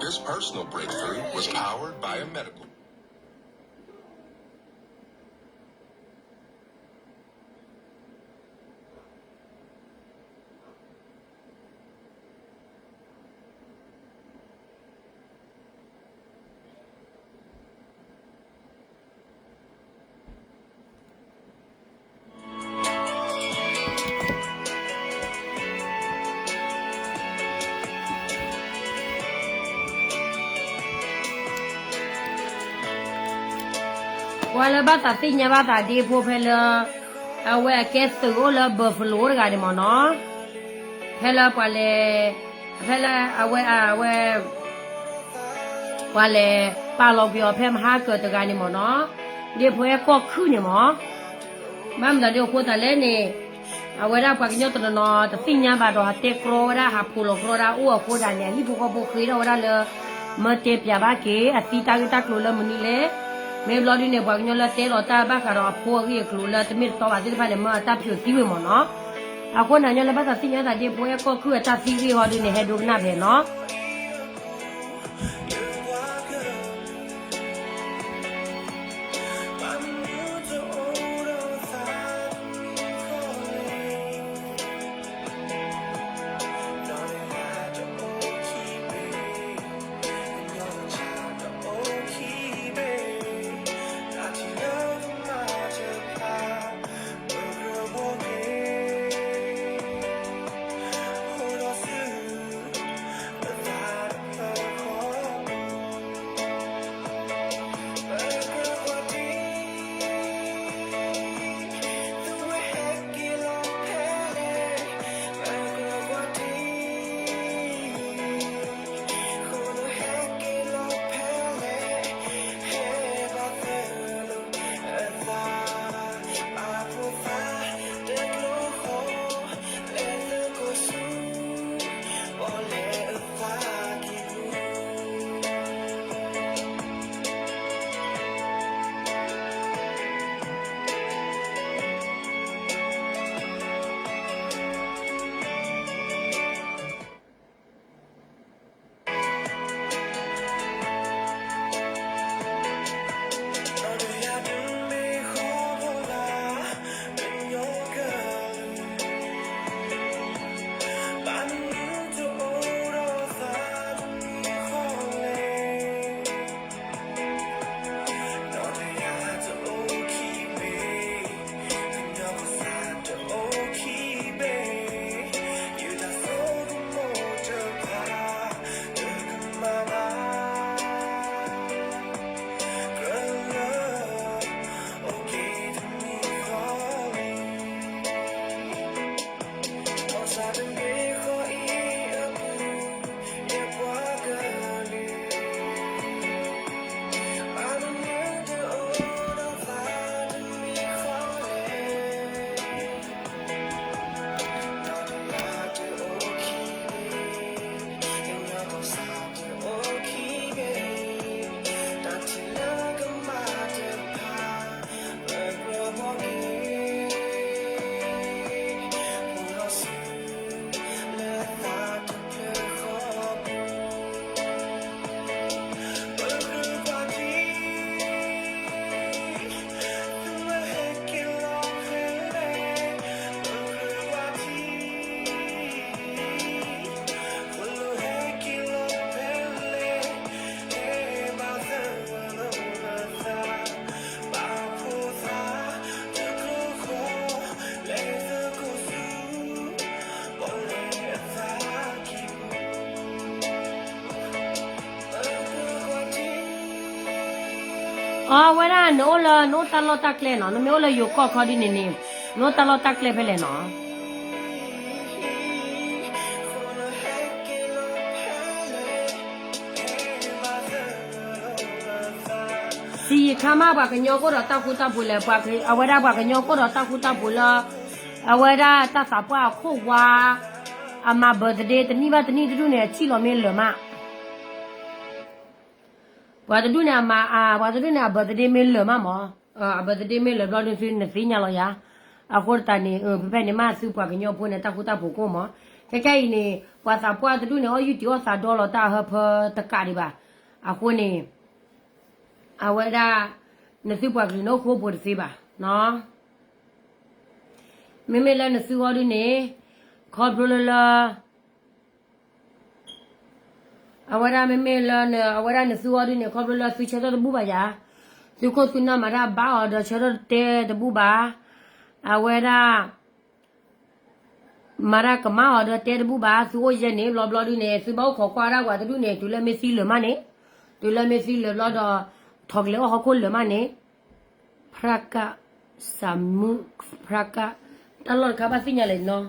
This personal breakthrough was powered by a medical. ပှၤလၢဘၣ်သးသ့ၣ်ညါဘၣ်သးဒ့ဖိဖဲလၢ အဝဲအကဲသုးအိၣ်လၢ Buffalo တဂၤန့ၣ်မ့ၢ်နီၤ, ဖဲလၢပှၤလဲၤ ဖဲလၢအဝဲ အဝဲ ပှၤလဲၤပာ်လီၤကွံာ်အီၤဖဲမဟါကၢၤတဂၤန့ၣ်မ့ၢ်နီၤ, ဒ့ဖိအဲၣ်ကီၢ်ခုၣ်န့ၣ်မ့ၢ် ဘၣ်မနုၤဒ်အဃိသတးလဲၣ်န့ၣ်, အဝဲဒၣ်ပှၤကညီတနီၤနီၤ တသ့ၣ်ညါဘၣ်ဒီး ဟးတဲကြီဝဲဒၣ် ဟးဖိးလီၤကြီဒၣ်အိၣ်အဃိဒၣ်န့ၣ် အဟံၣ်ဖိဃီဖိဃ့ထီၣ်ဝဲဒၣ်လၢ မၢတဲပၠးဘၣ်က့ၤ အသံတၢ်ဂ့ၢ်တၢ်ကျိၤလၢမနုၤလဲၣ်. မ့ၢ်ဘျီဒ်န့ၣ် ပှၤကညီလၢတဲလီၤတၢ်ဘၣ်ဃးဒီးအဖိအဂ့ၢ်အကျိၤလၢတမ့ၢ်တတီဘၣ်သ့ၣ်တဖၣ်န့ၣ် မၢအတၢ်ဖျိးသံဝဲမ့ၢ်နီၤ. အဃိန့ၣ် ညီလၢဘၣ်သးသ့ၣ်ညါသးဒ့ဖိအဲၣ်ကီၢ်ခုၣ်အတၢ်သံဂ့ၢ်ဟီဒ်န့ၣ် ဟဲဒိကနၣ်ဖဲနီၤ.အဝဲဒၣ် နအိၣ်လၢ နအိၣ်တၢ်လီၢ်တၢ်ကျဲနီၤ, နမ့ၢ်အိၣ်လၢယိၤကီၢ်ခီဒ်န့ၣ်န့ၣ် နအိၣ်တၢ်လီၢ်တၢ်ကျဲဖဲလဲၣ်နီၤ. စံးယံာ်ခါမး ပှၤကညီကအိၣ်ဒီးတၢ်ဃူတၢ်ဖိးလဲၣ်, အဝဲဒၣ်ပှၤကညီကအိၣ်ဒီးတၢ်ဃူတၢ်ဖိးလၢ အဝဲဒၣ်တၢ်သးပှၢ်အခိၣ်ဝါ အမၤ birthday တနံၣ်ဘၣ်တနံၣ်တဒူၣ်န့ၣ် အထံၣ်လီၤမ့ၢ်လၢာ်မး ပှၤတဒူၣ်န့ၣ် အမၤ ပှၤတဒူၣ်န့ၣ် အ birthday မ့ၢ်လၢာ်မးမး, အ birthday မ့ၢ်လၢာ်ဘျီဒုး နသ့ၣ်ညါလီၤယၤ, အဃိတးန့ၣ် ဖဲဖဲန့ၣ်မးသုပှၤကညီဖိန့ၣ် တၢ်ဃူတၢ်ဖိးကိးမး, ခဲကဲအံၤန့ၣ် ပှၤသးပှၢ်တဒူၣ်န့ၣ် အီၣ်ယူၢ်တံၢ်အီၣ်သးဒီလီၤတၢ်အဟၢဖၢတကးဒံးဘၣ်. အဃိန့ၣ် အဝဲဒၣ် နသုပှၤကလုာ်န့ၣ်အိၣ်ဃူအိၣ်ဖိးတသ့ဘၣ်နီၤ. မ့မ့ၢ်လၢနသုဂီၢ်ဒုန့ၣ် ခီဖျိလၢလၢ အဝဲဒၣ်မ့မ့ၢ်လၢ အဝဲဒၣ်နသုဂီၢ်ဒုန့ၣ် ခီဖျိလၢသုဆၢထၢၣ်တဘူၣ်ဘၣ်ယၤ, သုခိၣ်သုနၢ်မၤတၢ်ဘၣ်အီၤဒီးဆၢထၢၣ်တတဲတဘူၣ်ဘၣ်. အဝဲဒၣ် မၤတၢ်ကမၣ်အီၤဒီးတဲတဘူၣ်ဘၣ်, သုအိၣ်ယဲၢ်န့ၣ် ဘျီဘျီဒုန့ၣ် သုဘၣ်အိၣ်ခိးကွၢ်ဒၣ်ပှၤတဒူၣ်န့ၣ် တုၤလၢမ့ၢ်သံလၢာ်မးန့ၣ်, တုၤလၢမ့ၢ်သံလၢာ်ဘျီဒီး ထီၣ်ကလဲၤအီၣ်ဟီၣ်ခိၣ်လၢာ်မးန့ၣ်, ဖရကၣ်, စၤမုၣ်, ဖရကၣ်, တၢ်လီၢ်တခါဘၣ်သ့ၣ်ညါလဲၣ်နီၤ,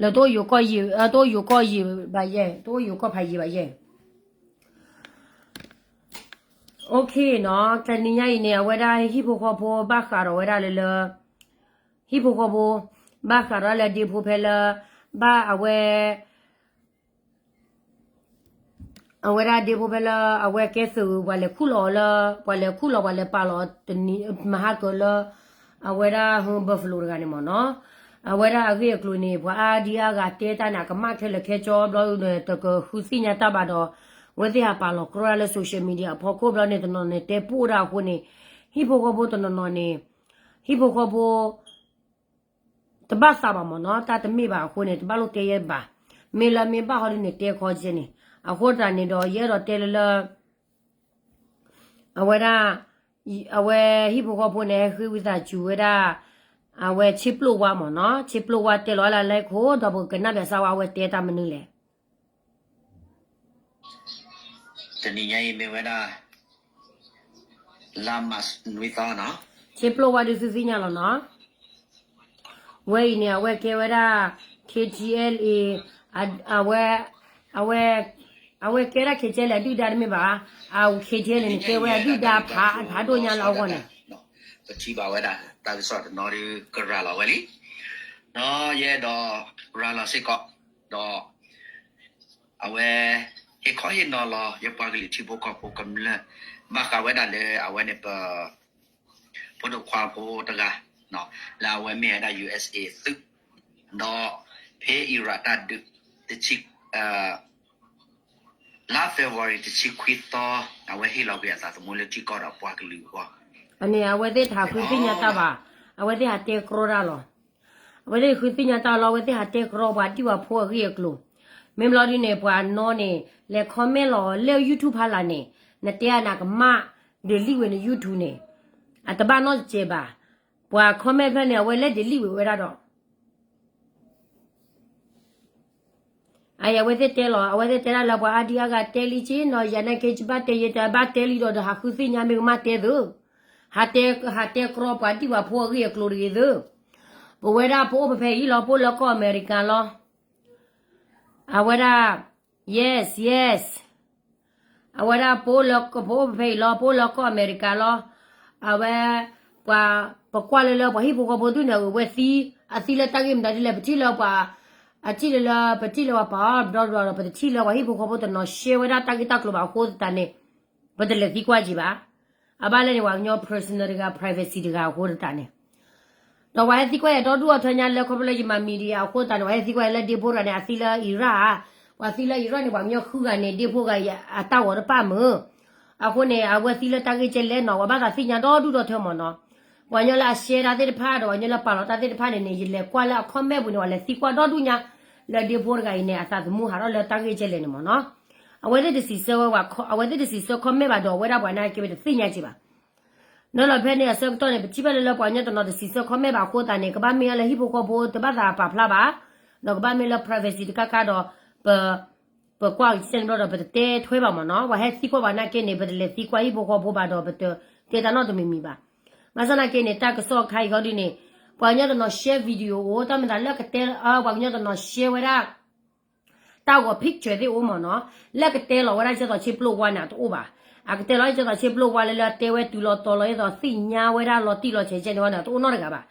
လၢတအိၣ်ယိၤကီၢ်ယံၤဘၣ်ယဲၢ်, တအိၣ်ယိၤကီၢ်ဖးယံၤဘၣ်ယဲၢ်. အိၣ်ခ့နီၤ, တနံၤညါအံၤန့ၣ် အဝဲဒၣ်ဟံၣ်ဖိဃီဖိဘၣ်ဃးဒီးဝဲဒၣ်လၢလၢ ဟံၣ်ဖိဃီဖိ ဘၣ်ဃးဒီးလၢဒ့ဖိဖဲလၢ ဘၣ်အဝဲ အဝဲဒၣ်ဒ့ဖိဖဲလၢ အဝဲကဲသုး ပှၤလဲၤခူၣ်လီၤအီၤလၢ ပှၤလဲၤခူၣ်လီၤ ပှၤလဲၤပာ်လီၤတနံၤ မဟါကၢၤလၢ အဝဲဒၣ် Buffalo တဂၤန့ၣ်မ့ၢ်နီၤ, အဝဲဒၣ်အဂ့ၢ်အကျိၤန့ၣ် ပှၤအါဒံအါဂၤတဲတၢ်န့ၣ် အကမၣ်ခဲလၢာ်ခဲဆ့ဘျီန့ၣ် တကဃုသ့ၣ်ညါတၢ်ဘၣ်ဒီး အဝဲသ့ၣ်ဟးပာ်လီၤကြီတၢ်လၢ social media အဖီခိၣ်ဘျီန့ၣ် တနီၤန့ၣ်တဲပိၢ်ဒၣ်အဃိန့ၣ် ဟံၣ်ဖိဃီဖိတနီၤနီၤန့ၣ် ဟံၣ်ဖိဃီဖိ တဘၣ်သးဘၣ်မ့ၢ်နီၤ, တၢ်တမ့ၢ်ဘၣ်အဃိန့ၣ် တဘၣ်လိၣ်တဲယဲဘၣ်. မ့ၢ်လၢမ့ၢ်ဘၣ်ဟီဒ်န့ၣ် တဲခီကဲန့ၣ်. အဃိတးန့ၣ်ဒီး ယအဲၣ်ဒိးတဲလၢလၢ အဝဲဒၣ် အဝဲဟံၣ်ဖိဃီဖိန့ၣ် ဟဲဃ့ဝံသးစူၤဝဲဒၣ် အဝဲဆ့ပျိၢ်ဝါမ့ၢ်နီၤ, ဆ့ပျိၢ်ဝါတဲလီၤလၢလဲခိၣ် ဒီးပကနၣ်ဘၣ်စၢ်ဝဲအဝဲတဲတၢ်မနုၤလဲၣ်. တနံၤညါအံၤမ့ၢ်ဝဲဒၣ် လါမးနွံသီနီၤ, ဆ့ပျိၢ်ဝါဒုးသုသ့ၣ်ညါလီၤနီၤ. ဝဲအံၤန့ၣ် အဝဲကဲဝဲဒၣ် KTLA အဝဲ အဝဲ အဝဲကဲဒၣ် KTLA အဒုၣ်ဒါတမ့ၢ်ဘၣ်, အ KTLA န့ၣ် ကဲဝဲအဒုၣ်ဒါဖးဒိၣ်ညါလၢအဂီၢ်န့ၣ် ပထံၣ်ဘၣ်ဝဲဒၣ် တၢ်ကစီၣ်တနီၤဒုးကရၤလီၤဝဲလံ, ဒီးယအဲၣ်ဒိးရၤလီၤစ့ၢ်ကီး, ဒီး အဝဲ ဟ့ၣ်ခီဟ့ၣ်နီၤလီၤ ယပှၤကလုာ်ထံဖိကီၢ်ဖိကမျၢၢ် ဘၣ်ဃးဝဲဒၣ်လၢအဝဲန့ၣ်ပ ဖိဒိၣ်ခွါဖိတဂၤ လၢအဝဲမ့ၢ်ဝဲဒၣ် USA သုး, ဒီးဖဲ Iraq တၢ်ဒုး တဆံ လါ February တဆံခွံသီ အဝဲဟ့ၣ်လီၤကွံာ်အသးသမူလၢထံကီၢ်ဒီးပှၤကလုာ်အဂီၢ်, အန့ၣ် အဝဲသ့ၣ်တဟးဃုသ့ၣ်ညါတၢ်ဘၣ်, အဝဲသ့ၣ်ဟးတဲကြီတၢ်လီၤ. အဝဲသ့ၣ်ဃုသ့ၣ်ညါတၢ်လီၤ, အဝဲသ့ၣ်ဟးတဲကြီပှၤဒံၣ်ပှၤဖိအဂ့ၢ်အကျိၤ, မ့ၢ်ဘျီဒ်န့ၣ် ပှၤနီၢ်န့ၣ် လဲၤ comment လီၤလၢ YouTube ဖးလၢ်န့ၣ်, နတဲအနၤကမၣ် delete ဝဲန YouTube န့ၣ်, အတဘၣ်နီတစဲးဘၣ်, ပှၤ comment ဖဲန့ၣ် အဝဲလဲၤ delete ဝဲဝဲဒၣ်ဒီး အအံၤ အဝဲသ့ၣ်တဲလီၤ, အဝဲသ့ၣ်တဲဒၣ်လၢပှၤအါဒံအါဂၤတဲလံက့နီၤ, ယၤနာ်က့ ယဘၣ်တဲယတဘၣ်တဲလံဒီး ဒီးဟးဃုသ့ၣ်ညါမ့ၢ်ကမၣ်တဲသု, ဟးတဲ, ဟးတဲကြီပှၤဒံၣ်ပှၤဖိအဂ့ၢ်အကျိၤတဂ့ၤသု, ပဝဲဒၣ်ပအိၣ်ဖဲဖဲအံၤလီၤ, ပအိၣ်လၢကီၢ်အမဲရကၤလီၤ. အဝဲဒၣ် yes yes, အဝဲဒၣ်ပအိၣ်လၢ ပအိၣ်ဖဲဖဲအံၤလီၤ, ပအိၣ်လၢကီၢ်အမဲရကၤလီၤ. အဝဲ ပှၤ ပကွၢ်လၢလၢပှၤဟံၣ်ဖိဃီဖိဒူၣ်န့ၣ် အဝဲသံ, အသံလၢတၢ်ဂ့ၢ်မတၤဒ်လဲၣ်, ပထံၣ်လၢပှၤ, အထံၣ်လၢလၢ ပထံၣ်လၢပှၤပာ်အီၤဒီးဒီး ပတထံၣ်လၢပှၤဟံၣ်ဖိဃီဖိတနီၤ share ဝဲဒၣ်တၢ်ဂ့ၢ်တၢ်ကျိၤဘၣ်အဃိသတးန့ၣ် ပတလဲၤသံကွၢ်က့ၤဘၣ်. အဘၣ်လဲၣ်န့ၣ် ပှၤကညီ personal တဂၤ privacy တဂၤအဃိသတးန့ၣ် ဒီးပှၤဟဲသံကွၢ်ယၤဒီဒူၣ်အီၤထၢညါလၢခီဖျိလၢယမၤ media အဃိသတးန့ၣ် ပှၤဟဲသံကွၢ်ယၤလၢဒ့ဖိတဂၤန့ၣ် အသံလၢ Iraq ဧါ, ပှၤသံလၢ Iraq န့ၣ် ပှၤကညီဃုဂၤန့ၣ် ဒ့ဖိဂၤအတၢ်ဂီၤတပၣ်မုာ်, အဃိန့ၣ် အဝဲသံလၢတၢ်ဂ့ၢ်ကဲလဲၣ်နီၤ, ပှၤဘၣ်သးသ့ၣ်ညါဒီဒူၣ်ဒီထၢမ့ၢ်နီၤ, ပှၤကညီလၢအ share တၢ်သ့ၣ်တဖၣ်ဒီး ပှၤကညီလၢပာ်လီၤတၢ်သ့ၣ်တဖၣ်န့ၣ်န့ၣ် ယလဲၤကွၢ်လၢအ comment ပူၤန့ၣ် ပှၤလဲၤသံကွၢ်ဒီဒူၣ်ညါ လၢဒ့ဖိတဂၤအံၤန့ၣ် အသးသမူဟးထီၣ်လၢတၢ်ဂ့ၢ်ကဲလဲၣ်န့ၣ်မ့ၢ်နီၤ, အဝဲသ့ၣ်တစံးဆၢဝဲ, အဝဲသ့ၣ်တစံးဆၢ comment ဘၣ်ဒီး အဝဲဒၣ်ပှၤနာ်က့ဝဲတသ့ၣ်ညါက့ၤဘၣ် နီၤလီၤဖဲန့ၣ်အဆၢကတီၢ်န့ၣ် ပထံၣ်ဘၣ်လၢလၢပှၤကညီတနီၤတစံးဆၢ comment ဘၣ်အဃိသတးန့ၣ် ကဘၣ်မ့ၢ်အီၤလၢဟံၣ်ဖိဃီဖိတဘၣ်သးပာ်ဖျါဘၣ်, ဒီးကဘၣ်မ့ၢ်လၢ privacy တကးကးဒီး ပ ပကွၢ်ကစဲန့ၣ်ဘျီဒီး ပတတဲထွဲဘၣ်မ့ၢ်နီၤ, ပှၤဟဲသံကွၢ်ပှၤနာ်က့န့ၣ် ပတလဲၤသံကွၢ်ဟံၣ်ဖိဃီဖိဘၣ်ဒီး ပတတဲတၢ်နီတမံၤမံၤဘၣ်. ဘၣ်ဆၣ်နာ်က့န့ၣ် တၢ်ကစီၣ်ခါအံၤဂီၢ်ဒ်န့ၣ် ပှၤကညီတနီၤ share video အိၣ် တၢ်မ့ၢ်သးလၢကတဲ ပှၤကညီတနီၤ share ဝဲဒၣ် တၢ်ဂီၤ picture သ့ၣ်အိၣ်မ့ၢ်နီၤ, လၢကတဲလီၤဝဲဒၣ်ကဲသိးဆ့ပျိၢ်ဝါန့ၣ် အတအိၣ်ဘၣ်. အကတဲလီၤကဲသိးဆ့ပျိၢ်ဝါလၢလၢတဲဝဲတုၤလီၤတီၤလီၤ ဒ်သိးသ့ၣ်ညါဝဲဒၣ်လီၤတံၢ်လီၤဆဲးကဲန့ၣ်ဝဲန့ၣ် တအိၣ်နီတဂၤဘၣ်.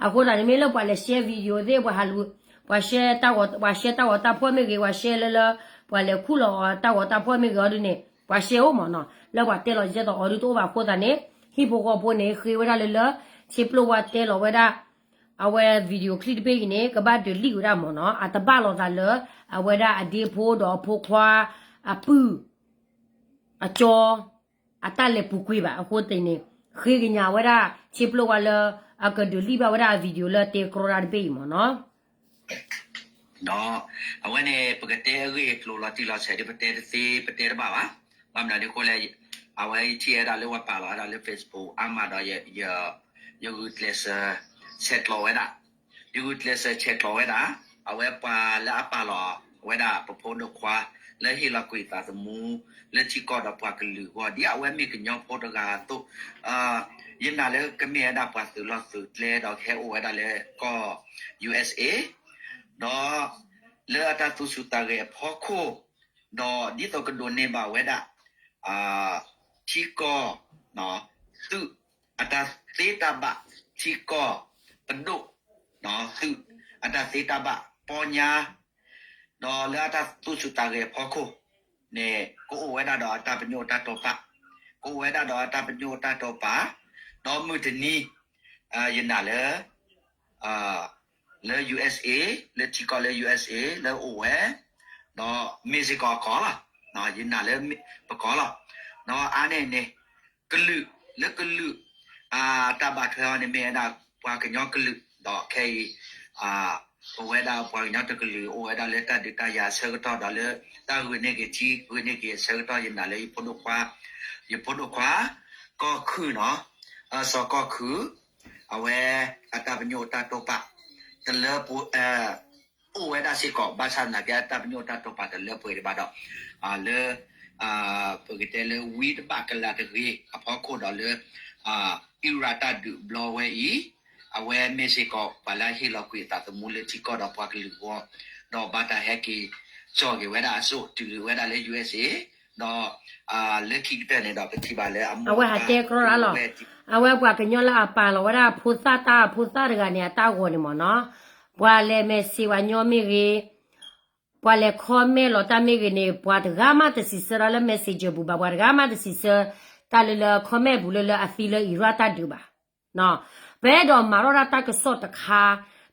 အဃိသတးန့ၣ် မ့ၢ်လၢပှၤလဲၤ share video သ့ၣ် ပှၤဟးလူၤ ပှၤ share တၢ်ဂီၤ ပှၤရှဲတၢ်ဂီၤတၢ်ဖှီၣ်မ့ၢ်ဂ့ၤ ပှၤရှဲလၢလၢ ပှၤလဲၤခူၣ်လီၤအီၤတၢ်ဂီၤတၢ်ဖှီၣ်မ့ၢ်ဂ့ၤအီၤဒ်န့ၣ် ပှၤရှဲအိၣ်မ့ၢ်နီၤ, လၢပှၤတဲလီၤကဲသိးအီၤဒ်တအိၣ်ဘၣ်အဃိသတးန့ၣ် ဟံၣ်ဖိဃီဖိန့ၣ် ဃ့ဝဲဒၣ်လၢလၢ ဆ့ပျိၢ်ဝါတဲလီၤဝဲဒၣ် အဝဲ video clip တဘ့ၣ်အံၤန့ၣ် ကဘၣ်ဒုးလံၣ်ဝဲဒၣ်မ့ၢ်နီၤ, အတဘၣ်လိာ်သးလၢ အဝဲဒၣ်အဒ့ဖိဒီးအဖိခွါ အပုၢ် အကၠီ အတၢ်လဲၤပူၤကွံာ်ဘၣ်အဃိသတးန့ၣ် ဃ့ကညးဝဲဒၣ် ဆ့ပျိၢ်ဝါလၢ အကဒုးလံၣ်ဘၣ်ဝဲဒၣ်အ video လၢတဲကြီတၢ်တဘ့ၣ်အံၤမ့ၢ်နီၤ. ဒီးအဝဲန့ၣ် ပကတဲအဂ့ၢ်အကျိၤလီၤတံၢ်လီၤဆဲးဒီး ပတဲတသ့ ပတဲတဘၣ်ဘၣ်. ဘၣ်မနုၤဒ်အဃိလဲၣ်, အဝဲယထံၣ်ဝဲဒၣ်လၢပှၤပာ်လီၤဝဲဒၣ်လၢ Facebook အါမးဒီး ယဂုာ်ကျဲးစၢးဆဲးကျိးဝဲဒၣ်, ယဂုာ်ကျဲးစၢးဆဲးကျိးဝဲဒၣ် အဝဲပှၤလၢအပာ်လီၤဝဲဒၣ်ပဖိဒိၣ်ခွါ လၢဟ့ၣ်လီၤကွံာ်သးသမူ လၢထံကီၢ်ဒီးပှၤကလုာ်အဂီၢ် ဒ်အဝဲမ့ၢ်ကညီဖိတဂၤအသိး, ယနာ်လၢကမ့ၢ်ဝဲဒၣ်ပှၤသုးလီၢ်သုးကျဲဒီးကဟဲအိၣ်ဝဲဒၣ်လၢကီၢ် ယူၢ်အ့ၣ်အ့ၣ် ဒီးလၢအတၢ်သူၣ်ဆူၣ်သးဂဲၤအဖီခိၣ်, ဒီးဒ်သိးကဒိးန့ၢ်ဘၣ်ဝဲဒၣ် ထံကီၢ် သုးအတၢ်သ့တၢ်ဘၣ် ထံကီၢ်ပဒိၣ် သုးအတၢ်သ့တၢ်ဘၣ်ပီညါ, ဒီးလၢအတၢ်သူၣ်ဆူၣ်သးဂဲၤအဖီခိၣ်န့ၣ် ကအိၣ်ဝဲဒၣ်ဒီးအတၢ်ပညိၣ်အတၢ်တိာ်ပာ်, ကအိၣ်ဝဲဒၣ်ဒီးအတၢ်ပညိၣ်အတၢ်တိာ်ပာ်, ဒီးမုၢ်တနံၤ ယနာ်လၢ လၢ ယူၢ်အ့ၣ်အ့ၣ် လၢထံကီၢ်လၢ ယူၢ်အ့ၣ်အ့ၣ် လၢအိၣ်ဝဲ, ဒီးမ့ၢ်စ့ၢ်ကီးအကီၢ်လီၤ. ယနာ်လၢပကီၢ်လီၤ. ဒီးအါန့ၢ်န့ၣ် ကလုာ်လၢကလုာ် တၢ်ဘၣ်ထွဲအီၤန့ၣ်မ့ၢ်ဝဲဒၣ်ပှၤကညီကလုာ်, ဒီးခဲအံၤ ပဝဲဒၣ်ပှၤကညီတကလုာ် အိၣ်ဝဲဒၣ်လၢတၢ်ဒုးတၢ်ယၤအဆၢကတီၢ်ဒီးလၢတၢ်ဂုာ်န့ၢ်က့ၤထံ ဂုာ်န့ၢ်က့ၤအဆၢကတီၢ် ယနာ်လၢယဖိဒိၣ်ခွါ, ယဖိဒိၣ်ခွါ ကီၢ်ခုၣ်နီၤ, စီၤကီၢ်ခုၣ် အဝဲအတၢ်ပညိၣ်အတၢ်တိာ်ပာ် တလၢပှဲၤ အိၣ်ဝဲဒၣ်စ့ၢ်ကီး ဘၣ်ဆၣ်သနာ်က့အတၢ်ပညိၣ်အတၢ်တိာ်ပာ်တလၢပှဲၤဒံးဘၣ်ဒီး လၢ ပကတဲလၢဝံတဘၣ်ကလၤတဂ့ၤအဖီခိၣ်ဒီးလၢ အံရၣ်တၢ်ဒုးဘျီဝဲအံၤ အဝဲမ့ၢ်စ့ၢ်ကီးပှၤလၢအဟ့ၣ်လီၤကွံာ်အသးသမူလၢထံကီၢ်ဒီးပှၤကလုာ်အဂီၢ်, ဒီးဘၣ်တၢ်ဟဲက့ၤစိာ်က့ၤဝဲဒၣ်အစိၣ်တုၤဝဲဒၣ်လၢ ယူၢ်အ့ၣ်အ့ၣ် ဒီး လၢခံကတၢၢ်န့ၣ်ဒီးပထံၣ်ဘၣ်လၢအမိၢ် အဝဲဟးတဲကြီတၢ်လီၤ. အဝဲပှၤကညီလၢအပာ်လီၤဝဲဒၣ်ဖိသၣ်တၢ်ဖိသၣ်တဂၤန့ၣ် အတၢ်ဂီၤန့ၣ်မ့ၢ်နီၤ, ပှၤလဲၤ message ပှၤညီမ့ၢ်ဂ့ၤ, ပှၤလဲၤ comment လီၤတၢ်မ့ၢ်ဂ့ၤန့ၣ် ပှၤတဂၤမးတစံးဆၢတၢ်လၢ messenger ပူၤဘၣ်, ပှၤတဂၤမးတစံးဆၢတၢ်လၢလၢ comment ပူၤလၢလၢအသံလၢအံရၣ်တၢ်ဒုးဘၣ်. ပအဲၣ်ဒိးမၤထီၣ်ဒၣ်တၢ်ကစီၣ်တခါ,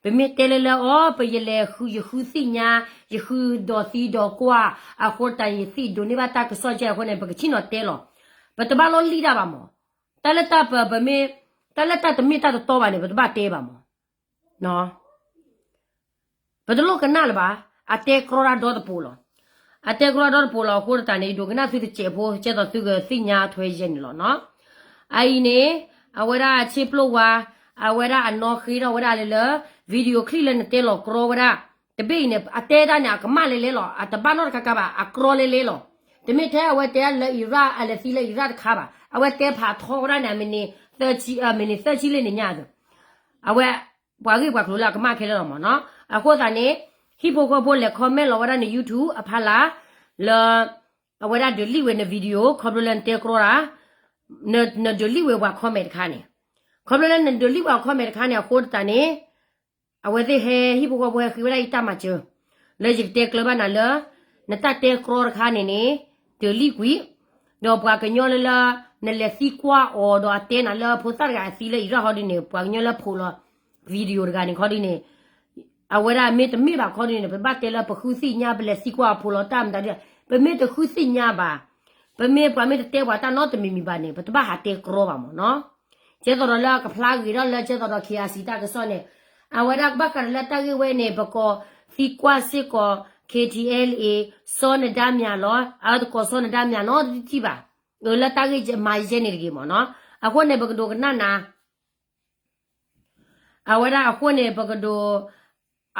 ပမ့ၢ်တဲလၢလၢအီၤ ပယလဲၤဃု ယဃုသ့ၣ်ညါ, ယဃုဒီးသံဒီးကွၢ်, အဃိတၢ်ယသံၣ်ဒိးန့ၢ်ဘၣ်တၢ်ကစီၣ်ကဲ အဃိန့ၣ် ပကထံၣ်နီၤတဲလီၤ. ပတဘၣ်လီၢ်လံၣ်တၢ်ဘၣ်မး, တၢ်လၢတၢ်ပ ပမ့ၢ်, တၢ်လၢတၢ်တမ့ၢ်တၢ်တတီဘၣ်န့ၣ် ပတဘၣ်တဲဘၣ်မး. ပတလိၣ်ကနၣ်လၢၤဘၣ်, အတဲကြီတၢ်ဒီတပိၤလီၤ. အတဲကြီတၢ်ဒီတပိၤလီၤ အဃိတၢ်န့ၣ် ယဒိးကနၣ်သုတစဲးဖိ ကဲသိးသုကသ့ၣ်ညါထွဲယဲန့ၣ်လီၤနီၤ. အအံၤန့ၣ် အဝဲဒၣ်ဆ့ပျိၢ်ဝါ, အဝဲဒၣ်အနီၣ်ဃ့ထီၣ်ဝဲဒၣ်လၢလၢ video clip လၢနတဲလီၤကြီဝဲဒၣ် တဘ့ၣ်အံၤန့ၣ် အတဲဒၣ်န့ၣ် အကမၣ်လဲၤလဲၤလီၤ, အတဘၣ်နီတခါခါဘၣ်, အကြီလဲၤလဲၤလီၤ. တမ့ၢ်ထဲအဝဲတဲလၢအံရၣ် အလဲၤသံလၢအံရၣ်တခါဘၣ်, အဝဲတဲဖးထီဝဲဒၣ်န့ၣ် အမံးနံးသၢဆံ, အမံးနံးသၢဆံလၢန့ၣ်ညါအသိး အဝဲ ပှၤဂ့ၢ်ပှၤကျိၤလၢအကမၣ်ခဲလၢာ်လီၤမ့ၢ်နီၤ. အဃိသတးန့ၣ် ဟံၣ်ဖိဃီဖိလဲၤ comment လီၤဝဲဒၣ်န့ၣ် YouTube အဖီလာ် လၢ အဝဲဒၣ်ဒုးလံၣ်ဝဲန့ၣ် video ခီဖျိလၢနတဲကြီတၢ်, နဒုးလံၣ်ဝဲပှၤ comment တခါန့ၣ်, ခီဖျိလၢနဒုးလံၣ်ပှၤ comment တခါန့ၣ် အဃိသတးန့ၣ် အဝဲသ့ၣ်ဟဲ ဟံၣ်ဖိဃီဖိဟဲဃ့ဝဲဒၣ်အံၤတၢ်မၤစၢၤ လၢယကတဲကျၢၤဘၣ်နၤလၢ နတၢ်တဲကြီတခါန့ၣ်န့ၣ် ဒုးလံၣ်ကွံာ်, ဒီးပှၤကညီလၢလၢ နလဲၤသံကွၢ်အီၤဒီးအတဲနၤလၢဖိသၣ်တဂၤအသံလၢအံရၣ်ခီဒ်န့ၣ် ပှၤကညီလၢဖိးလီၤ video တဂၤန့ၣ်ခီဒ်န့ၣ် အဝဲဒၣ်မ့ၢ်တမ့ၢ်ဘၣ်ခီဒ်န့ၣ် ပဘၣ်တဲလၢပဃုသ့ၣ်ညါ ပလဲၤသံကွၢ်အဖိးလီၤတၢ်မတၤဒ်, ပမ့ၢ်တဃုသ့ၣ်ညါဘၣ်, ပမ့ၢ်ပှၤမ့ၢ်တတဲပှၤတၢ်နီတမံၤမံၤဘၣ်န့ၣ် ပတဘၣ်ဟးတဲကြီဘၣ်မ့ၢ်နီၤ. ကဲသိးဒီးလၢကဖျါဂ့ၤထီၣ်လၢကဲသိးဒီး KIC တၢ်ကစီၣ်န့ၣ် အဝဲဒၣ်ဘၣ်ဃးဒီးလၢတၢ်ဂ့ၢ်ဝဲန့ၣ် ပကိးသံကွၢ်စ့ၢ်ကီး KTLA စီၤနဒါမၠးလီၤ, အတကိးစီၤနဒါမၠးနီၤ တထံၣ်ဘၣ်, အလၢတၢ်ဂ့ၢ်မၤယဲန့ၣ်တဂ့ၤမ့ၢ်နီၤ. အဃိန့ၣ် ပကဒိးကနၣ်နၤ အဝဲဒၣ်အဃိန့ၣ် ပကဒိး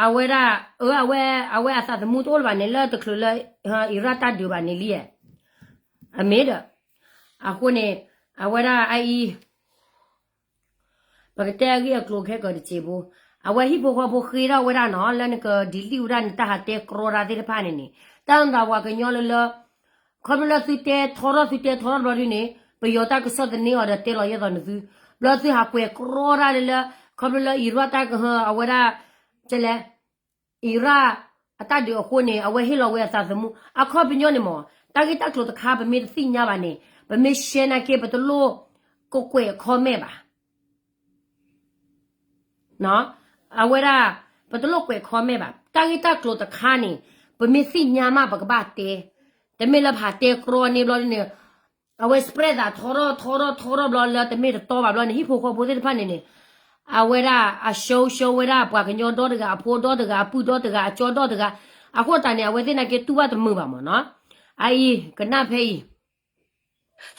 အဝဲဒၣ် အ အဝဲ အဝဲအသးသမူတအိၣ်လၢၤဘၣ်န့ၣ် လၢတချုးလၢ အံရၣ်တၢ်ဒုးဘၣ်န့ၣ်လံ, အမ့ၢ်ဒီး အဃိန့ၣ် အဝဲဒၣ်အအံၤ ပကတဲအဂ့ၢ်အကျိၤခဲကတစဲးဖိ, အဝဲဟံၣ်ဖိဃီဖိဃ့ထီၣ်ဝဲဒၣ်နီၤ လၢနကဒုးလံၣ်ဝဲဒၣ်နတၢ်ဟးတဲကြီတၢ်သ့ၣ်တဖၣ်န့ၣ်န့ၣ် တၢ်နသးပှၤကညီလၢလၢ ခီဖျိလၢသုတဲထီထီၣ်သုတဲထီထီၣ်တဘျီဒ်န့ၣ် ပယီၤတၢ်ကစီၣ်သန့အီၤဒီးတဲလီၤယဲသိးနသု, ဘျီသုဟးကွဲးကြီတၢ်လၢလၢ ခီဖျိလၢအံရၣ်တၢ်ကဟၢ အဝဲဒၣ် ကလဲၣ် အံရၣ်အတၢ်ဒုးအဃိန့ၣ် အဝဲဟ့ၣ်လီၤဝဲအသးသမူ အခီပညီန့ၣ်မ့ၢ် တၢ်ဂ့ၢ်တၢ်ကျိၤတခါ ပမ့ၢ်တသ့ၣ်ညါဘၣ်န့ၣ် ပမ့ၢ် share နာ်က့ ပတလိၣ်ကကွဲး comment ဘၣ်. အဝဲဒၣ် ပတလိၣ်ကွဲး comment ဘၣ်. တၢ်ဂ့ၢ်တၢ်ကျိၤတခါန့ၣ် ပမ့ၢ်သ့ၣ်ညါမး ပကဘၣ်တဲ, တမ့ၢ်လၢပဟးတဲကြီန့ၣ်ဘျီန့ၣ် အဝဲ spread သးထီထီၣ်ထီထီၣ်ထီထီၣ်ဘျီလၢတမ့ၢ်တတီဘၣ်ဘျီန့ၣ် ဟံၣ်ဖိဃီဖိသ့ၣ်တဖၣ်န့ၣ်န့ၣ် အဝဲဒၣ်အ show show ဝဲဒၣ်ပှၤကညီဒီတဂၤ အဖိဒီတဂၤ အပုၢ်ဒီတဂၤ အကၠီဒီတဂၤ, အဃိသတးန့ၣ် အဝဲသ့ၣ်နာ်က့တူၢ်ဘၣ်တမုာ်ဘၣ်မ့ၢ်နီၤ. အအံၤ ကနၣ်ဖဲအံၤ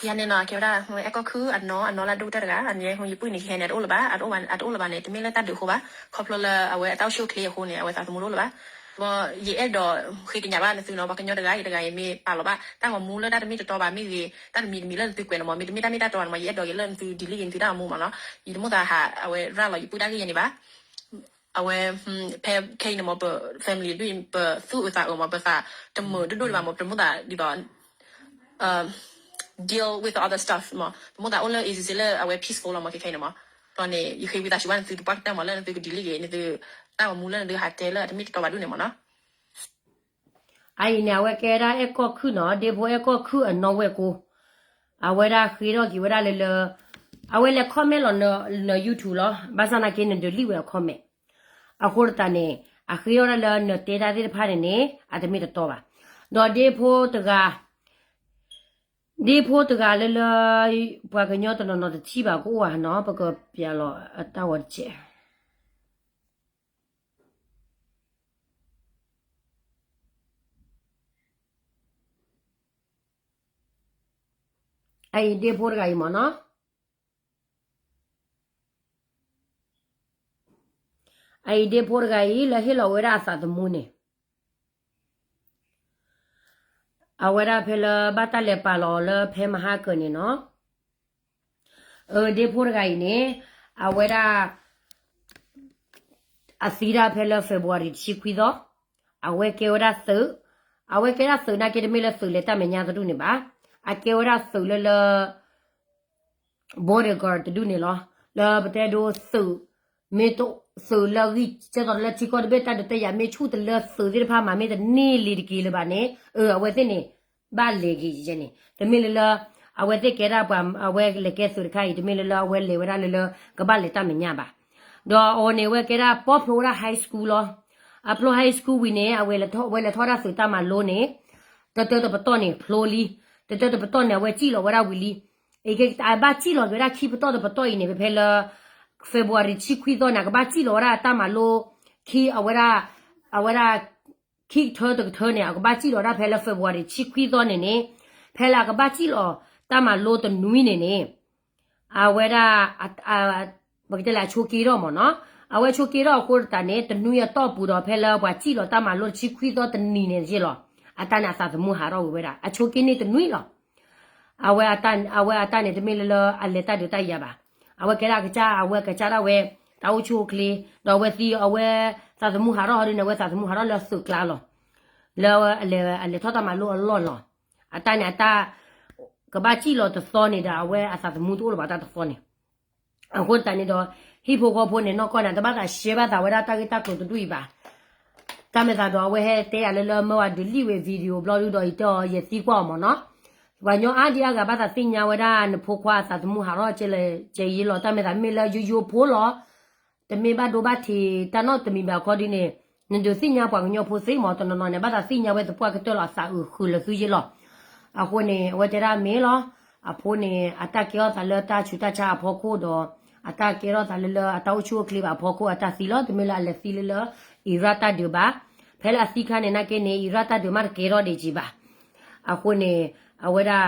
ယၤန့ၣ်နီၤ ကဲဝဲဒၣ် အဲကီၢ်ခုၣ်အနီၢ် အနီၢ်လၢဒိၣ်ကတၢၢ်တဂၤ အမံၤယပူၤန့ၣ် ကဟဲန့ၣ် အတအိၣ်လၢၤဘၣ်, အတအိၣ်လၢၤဘၣ်န့ၣ် တမ့ၢ်လၢတၢ်ဒုးအဃိဘၣ်, ခီဖျိလၢအဝဲအတၢ်အိၣ်ဆူၣ်အိၣ်ချ့အဃိန့ၣ် အဝဲသးသမူတအိၣ်လၢၤဘၣ်. ဘီ ယအဲၣ်ဒိးဃ့ကညးဘၣ်နသုနီၤ ပှၤကညီတဂၤအံၤတဂၤအံၤ မ့ၢ်ပာ်လီၤဘၣ် တၢ်ဂီၤမူလၢတၢ်တမ့ၢ်တတီဘၣ်မ့ၢ်ဂ့ၤ တၢ်တမံၤတမံၤလၢနသုကွဲးန့ၣ်မ့ၢ် မ့တမ့ၢ်တၢ်မ့ၢ်တၢ်တီဘၣ်န့ၣ်မ့ၢ် ယအဲၣ်ဒိးက့ၤလၢနသု delete က့ၤနသုတၢ်ဂီၤမူမ့ၢ်နီၤ. ယတမိၣ်သးဟး အဝဲရၤလီၤယပုၢ်တၢ်ဂ့ၢ်ယဲန့ၣ်ဘၣ်. အဝဲ ဖဲခဲအံၤန့ၣ်မ့ၢ် ပ family ဒ်အံၤ ပသူၣ်အုးသးအုးမ့ၢ် ပသးတမုာ်ဒိၣ်ဒိၣ်ဒံးဘၣ်မ့ၢ် ပတမိၣ်သးဒ်သိး deal with the other stuff မ့ၢ် ပမိၣ်သးအိၣ်လၢ easy လၢအဝဲ peaceful လီၤမ့ၢ် ခဲခဲအံၤန့ၣ်မ့ၢ်. ဘျီန့ၣ် ယဃ့ဝံသးစူၤဘၣ်နသုတပှၢ်ကတၢၢ်မ့ၢ် လၢနသုက delete က့ၤ နသု တၢ်ဂီၤမူလၢနသုဟးတဲလၢအတမ့ၢ်တတီဘၣ်ဒ်န့ၣ်မ့ၢ်နီၤ. အအံၤန့ၣ် အဝဲကဲဒၣ်အဲကီၢ်ခုၣ်နီၤ ဒ့ဖိအဲကီၢ်ခုၣ်အနီၢ်ဝဲၢ်ကိ အဝဲဒၣ်ဃ့ထီၣ်က့ၤဝဲဒၣ်လၢလၢ အဝဲလဲၤ comment လီၤန YouTube လီၤ. ဘၣ်ဆၣ်နာ်က့န delete ဝဲအ comment. အဃိသတးန့ၣ် အဃ့ထီၣ်ဒၣ်လၢနတဲတၢ်သ့ၣ်တဖၣ်န့ၣ်န့ၣ် အတမ့ၢ်တတီဘၣ်. ဒီးဒ့ဖိတဂၤ ဒ့ဖိတဂၤလၢလၢ ပှၤကညီတနီၤနီၤတထံၣ်ဘၣ်ကအိၣ်ဧါနီၤ ပကပျးလီၤအတၢ်ဂီၤတစဲး အအံၤဒ့ဖိတဂၤအံၤမ့ၢ်နီၤ အအံၤဒ့ဖိတဂၤအံၤ လၢဟ့ၣ်လီၤဝဲဒၣ်အသးသမူန့ၣ် အဝဲဒၣ်ဖဲလၢဘၣ်တၢ်လဲၤပာ်လီၤအီၤလၢဖဲမဟါကၢၤန့ၣ်နီၤ အဒ့ဖိတဂၤအံၤန့ၣ် အဝဲဒၣ် အသံတၢ်ဖဲလၢ February တဆံခွံသီ အဝဲကဲဝဲဒၣ်သုး အဝဲကဲဒၣ်သုးနာ်က့တမ့ၢ်လၢသုးလဲၤတၢ်မဲာ်ညါတဒူၣ်န့ၣ်ဘၣ်. အကဲဝဲဒၣ်သုးလၢလၢ bodyguard တဒူၣ်န့ၣ်လီၤ. လၢပတဲဒိသုး မ့ၢ်သုးလၢဂံၢ်ကဲသိးလၢထံကီၢ်တဘ့ၣ်တၢ်ဒုးတၢ်ယၤ မ့ၢ်ဆူၣ်တလၢသုးသ့ၣ်တဖၣ်မၤမ့ၢ်တန့ၢ်လံၤတက့ၤလၢၤဘၣ်န့ၣ် အဝဲသ့ၣ်န့ၣ် ဘၣ်လဲၤက့ၤယဲန့ၣ် တမ့ၢ်လၢလၢ အဝဲသ့ၣ်ကဲဒၣ်ပှၤ အဝဲလဲၤကဲသုးတခါအံၤ တမ့ၢ်လၢလၢအဝဲလဲၤဝဲဒၣ်လၢလၢ ကဘၣ်လဲၤတၢ်မဲာ်ညါဘၣ်. ဒီးအီၤန့ၣ် အဝဲကဲဒၣ်ပီၣ်ဖျိဝဲဒၣ် high school လီၤ. အဖျိ high school ဝံၤန့ၣ် အဝဲလဲၤထီၣ်တၢ်သုးတၢ်မၤလိန့ၣ် တတၢတပတီၢ်န့ၣ် ဖျိလံ. တတၢတပတီၢ်န့ၣ် အဝဲစံၣ်လီၤဝဲဒၣ်ဝံၤလံ. အဘၣ်စံၣ်လီၤက့ၤဝဲဒၣ်ခံပတီၢ်တပတီၢ်အံၤန့ၣ် ဖဲဖဲလၢ February တဆံခွံသီန့ၣ် အကဘၣ်စံၣ်လီၤဝဲဒၣ်တၢ်မၤလိ ခံ အဝဲဒၣ် အဝဲဒၣ် ခံကထၢတကထၢန့ၣ် အကဘၣ်စံၣ်လီၤဒၣ်ဖဲလၢ February တဆံခွံသီန့ၣ်န့ၣ် ဖဲလၢအကဘၣ်စံၣ်လီၤတၢ်မၤလိတနွံန့ၣ်န့ၣ် အဝဲဒၣ် ပကတဲလၢအဆိးက့ထီၣ်မ့ၢ်နီၤ အဝဲဆိးက့ထီၣ်အဃိသတးန့ၣ် တနွံအတီၢ်ပူၤဒီး ဖဲလၢပှၤစံၣ်လီၤတၢ်မၤလိတဆံခွံသီတနံၤန့ၣ်ယ့ၢ်လီၤ. အတၢ်န့ၣ်အသးသမူဟးထီၣ်ဝံၤဝဲဒၣ် အဆိးက့န့ၢ်တနွံလီၤ. အဝဲ အဝဲအတၢ်န့ၣ် တမ့ၢ်လၢလၢအလဲၤတၢ်ဒုးတၢ်ယၤဘၣ်. အဝဲကဲဒၣ်အကစၢ် အဝဲကစၢ်ဒၣ်ဝဲ တၢ်အိၣ်ဆူၣ်အိၣ်ချ့ ဒီးအဝဲသံ အဝဲသးသမူဟးထီၣ်ဟီဒ်န့ၣ် အဝဲသးသမူဟးထီၣ်လၢသုးကျါလီၤ. လၢအလဲၤထီၣ်တၢ်မၤလိအလီၢ်လီၤ. အတၢ်န့ၣ်အတၢ် ကဘၣ်စံၣ်လီၤတသီန့ၣ်ဒီး အဝဲအသးသမူတအိၣ်လၢၤဘၣ်တၢ်တသီန့ၣ် အဃိသတးန့ၣ်ဒီး ဟံၣ်ဖိဃီဖိန့ၣ် နီၢ်ကီၢ်န့ၣ် တဘၣ်သးရှဲဘၣ်သးဝဲဒၣ်တၢ်ဂ့ၢ်တၢ်ကျိၤတဒူၣ်အံၤဘၣ်. တၢ်မဲာ်သးဒီးအဝဲဟဲတဲယၤလၢလၢမၢဝဲ delete ဝဲ video ဘျီဒုဒီး ယတဲအီၤ ယသံကွၢ်အီၤမ့ၢ်နီၤ. ပှၤကညီအါဒံအါဂၤ ဘၣ်သးသ့ၣ်ညါဝဲဒၣ် နဖိခွါအသးသမူဟးထီၣ်ကဲလၢကဲယ့လီၤ. တၢ်မဲာ်သးမ့ၢ်လၢယိယိဖိလီၤ. တမ့ၢ်ဘၣ်ဒိဘၣ်ထံးတၢ်နီတမံၤဘၣ်ခီဒ်န့ၣ် နဒုးသ့ၣ်ညါပှၤကညီဖိသ့မ့ၢ် တနီၤနီၤန့ၣ် ဘၣ်သးသ့ၣ်ညါဝဲသပှၢ်ကတၢၢ်လီၤ အသးအုးဃုာ်လၢသုယ့လီၤ. အဃိန့ၣ် အဝဲတဲဒၣ်မ့ၢ်လီၤ. အဖိန့ၣ် အတၢ်ကဲထီၣ်သးလၢတၢ်ဆူးတၢ်ဆါအဖီခိၣ်ဒီး အတၢ်ကဲထီၣ်သးလၢလၢအတၢ်အိၣ်ဆူၣ်အိၣ်ချ့ဘၣ်အဖီခိၣ် အတၢ်သံလီၤ. တမ့ၢ်လၢအလဲၤသံလၢလၢ အံၤရၣ်တၢ်ဒုးဘၣ်. ဖဲလၢအသံခါန့ၣ် နာ်က့န့ၣ် အံၤရၣ်တၢ်ဒုးမးတကဲထီၣ်ဒံးက့ၤဘၣ်. အဃိန့ၣ် အဝဲဒၣ်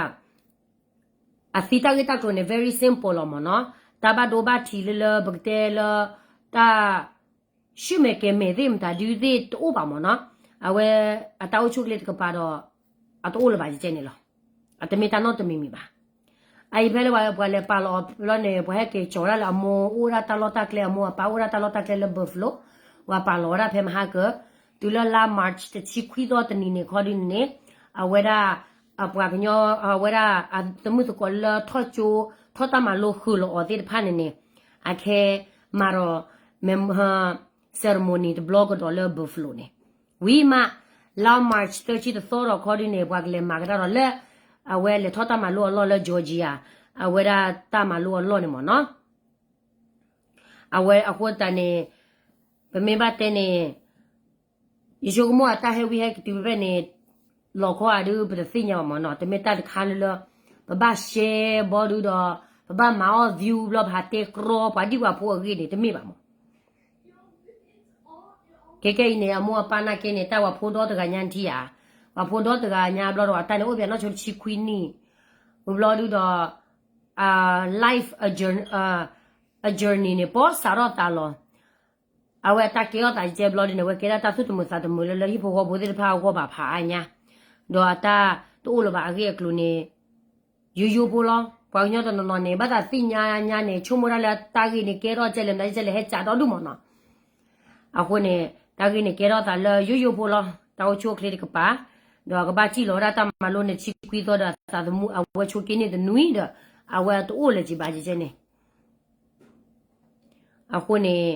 အသံတၢ်ဂ့ၢ်တၢ်ကျိၤန့ၣ် very simple လီၤမ့ၢ်နီၤ. တၢ်ဘၣ်ဒိဘၣ်ထံးလၢလၢပကတဲလၢ တၢ် ဆူၣ်မဲာ်ကဲၤမဲာ်သ့ၣ်မတၤဒုသ့ၣ်တအိၣ်ဘၣ်မ့ၢ်နီၤ. အဝဲအတၢ်အိၣ်ဆူၣ်အိၣ်ချ့တကပၤဒီး အတအိၣ်လၢၤဘၣ်ကဲန့ၣ်လီၤ. အတမ့ၢ်တၢ်နီတမံၤမံၤဘၣ်. အအံၤဖဲလၢပှၤလဲၤပာ်လီၤအီၤဘျီန့ၣ် ပှၤဟဲက့ၤကၠီၤဝဲဒၣ်လၢအမိၢ်အိၣ်ဝဲဒၣ်တၢ်လီၢ်တၢ်ကျဲ အမိၢ်အပၢ်အိၣ်ဒၣ်တၢ်လီၢ်တၢ်ကျဲလၢ Buffalo ပှၤပာ်လီၤဝဲဒၣ်ဖဲမဟါကၢၤ တုၤလၢလါ March တဆံခွံသီတနံၤန့ၣ်ခီဒ်န့ၣ်န့ၣ် အဝဲဒၣ် အပှၤကညီ အဝဲဒၣ်အသုးမုၢ်သကိးလၢထီၣ်ကၠိ ထီၣ်တၢ်မၤလိဃုာ်လီၤအီၤသ့ၣ်တဖၣ်န့ၣ်န့ၣ် အခဲမၤဒီး ceremony တဘျီကဒီးလၢ Buffalo န့ၣ် ဝံၤမး လါ March သၢဆံတသီဒီးခီဒ်န့ၣ် ပှၤကလဲၤမၤကဒါဒီးလၢ အဝဲလဲၤထီၣ်တၢ်မၤလိအလီၢ်လၢ Georgia အဝဲဒၣ်တၢ်မၤလိအလီၢ်န့ၣ်မ့ၢ်နီၤ. အဝဲအဃိသတးန့ၣ် ပမ့ၢ်ဘၣ်တဲန့ၣ် ယဆိကမိၣ်အတၢ်ဟဲဝံဟဲကတုၤဖဲဖဲန့ၣ် လီၤခီဧါဒုး ပတသ့ၣ်ညါဘၣ်မ့ၢ်နီၤ, တမ့ၢ်တၢ်တခါလၢလၢ ပဘၣ်ရှဲဘီဒုးဒီး ပဘၣ်မၤအီၣ် view ဘျီ ပဟးတဲကြီပှၤဒံၣ်ပှၤဖိအဂ့ၢ်န့ၣ် တမ့ၢ်ဘၣ်မ့ၢ် ခဲခဲအံၤန့ၣ် အမိၢ်အပၢ်နာ်က့န့ၣ် တၢ်ပှၤဖိဒီတဂၤညါထံဧါ, ပှၤဖိဒီတဂၤညါဘျီဒီး အတၢ်န့ၣ်အိၣ်ပှဲၤနီၢ်ဆိတဆံခွံနံၣ်, ဝံၤဘျီဒုးဒီး life a journey, a journey န့ၣ် ပီစးထီၣ်သးလီၤ. အဝဲအတၢ်ကဲထီၣ်သးကဲဘျီဒုးန့ၣ် အဝဲကဲဒၣ်တၢ်သူၣ်တမုာ်သးတမုာ်လၢလၢဟံၣ်ဖိဃီဖိသ့ၣ်တဖၣ်အဂီၢ်ဘၣ်ဖးအါညါ, ဒီးအတၢ်တအိၣ်လၢၤဘၣ်အဂ့ၢ်အကျိၤန့ၣ် ယိယိဖိလီၤ. ပှၤကညီတနီၤနီၤန့ၣ် ဘၣ်သးသ့ၣ်ညါညါန့ၣ် ဆိကမိၣ်ဒၣ်လၢတၢ်ဂ့ၢ်န့ၣ်ကဲထီၣ်ကဲလဲၣ် မတၤဒ်ကဲလဲၣ် ဟဲစးဒီဒူၣ်မ့ၢ်နီၤ. အဃိန့ၣ် တၢ်ဂ့ၢ်န့ၣ်ကဲထီၣ်သးလၢယိယိဖိလီၤ. တၢ်အိၣ်ဆူၣ်အိၣ်ချ့တကပၤ, ဒီးကဘၣ်စံၣ်လီၤဝဲဒၣ်တၢ်မၤလိန့ၣ် တဆံခွံသီဒီးအသးသမူ အဝဲဆိးက့န့ၢ်တနွံဒီး အဝဲတအိၣ်လၢၤက့ၤဘၣ်ကဲန့ၣ် အဃိန့ၣ်